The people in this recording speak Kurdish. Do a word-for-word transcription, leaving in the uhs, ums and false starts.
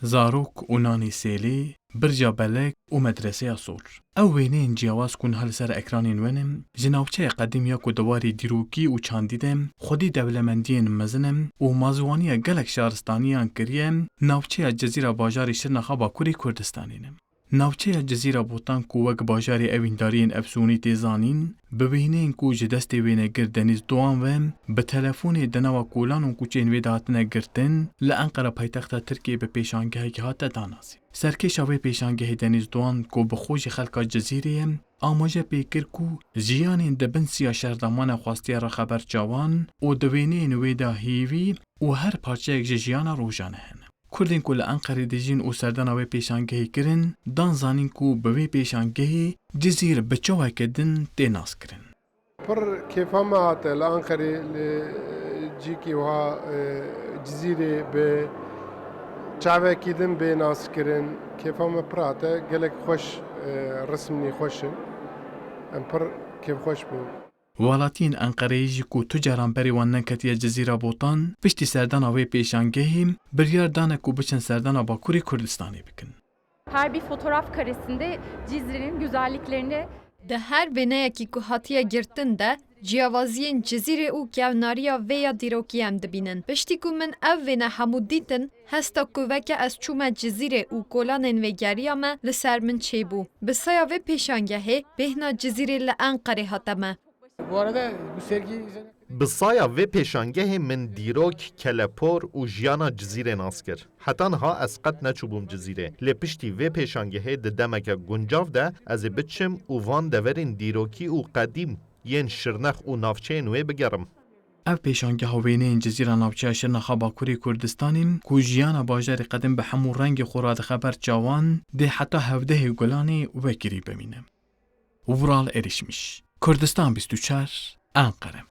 zarok û nanê sêlê, birca belek û medreseya sor. Ew wêneyên ciyawaz ku niha li ser ekranên we ne, ji navçeya qedîm ya ku di warê dîrokî û çandî de xwedî dewlemendiyên mezin e û mazwaniya gelek şaristaniyan kiriye, navçeya Cizîra bajarê Şirnexa Bakurê Kurdistanê ne. Navçeya Cizîra Botan ku wek bajarê ewîndariyên efsûnî tê zanîn, bi wêneyên ku ji destê wênegir Deniz Doğan ve bi telefonê di nava kolan û kuçeyên wê de hatine girtin, li Enqera paytexta Tirkiyê bi pêşangehekî hate danasîn. Serkêşa vê pêşangehê Deniz Doğan ku bi xwe jî xelka Cizîrê ye, amaje pê kir ku jiyanên di bin siya şerdamane xwestiye re xeber çawan û di wêneyên wê de hêvî û her parçeyek ji jiyana rojane hene. Kurdên ku li Enqerê dijîn û serdana wê pêşangehê kirin, dan zanîn ku bi vê pêşangehê Cizîr bi çaweke din tê naskirin. Pir kêfa me hate li Enqerê, li cîkî wiha, e, Cizîrê bi çavekî din bê naskirin. Kêfa me pir hate, gelek xweş, e, rismî xweş in. Em pir kêfxweş bûn. Welatiyên Enqereyê jî ku tu caran berê wan neketiye Cizîra Botan, piştî serdana wê pêşangehê biryar dane ku biçin serdana Bakurê Kurdistanê bikin. Her bir fotoğraf karesinde Cizre'nin güzelliklerini Di her wêneyekî ku hatiye girtin de, ciyawaziyên Cizîrê û kewnariya vê ya dîrokî em dibînin. Piştî ku min ev wêne hemû dîtin, hesta ku weke ez çûme Cizîrê û kolanên wê geriya me li ser min çêbû. Bi saya vê pêşangehê, bêhna Cizîrê li Enqerê hate me. Bu arada bu sergi üzerine Bi saya vê pêşangehê min dîrok, kelepor û jiyana Cizîrê nas kir. Heta niha ez qet neçûbûm Cizîrê. Lê piştî vê pêşangehê di demeke guncav de ez ê biçim û van deverên dîrokî û qedîm yên Şirnex û navçeyên wê bigerim. Ev pêşangeha wêneyên Cizîra navçeya Şirnexa Bakurê Kurdistanê ku jiyana bajarê qedîm bi hemû rengê xwe re dixeber çawan, dê heta hevdehê Gulanê wekirî bimîne. Vural Erişmiş, Kurdistan bîst û çar, Enqere.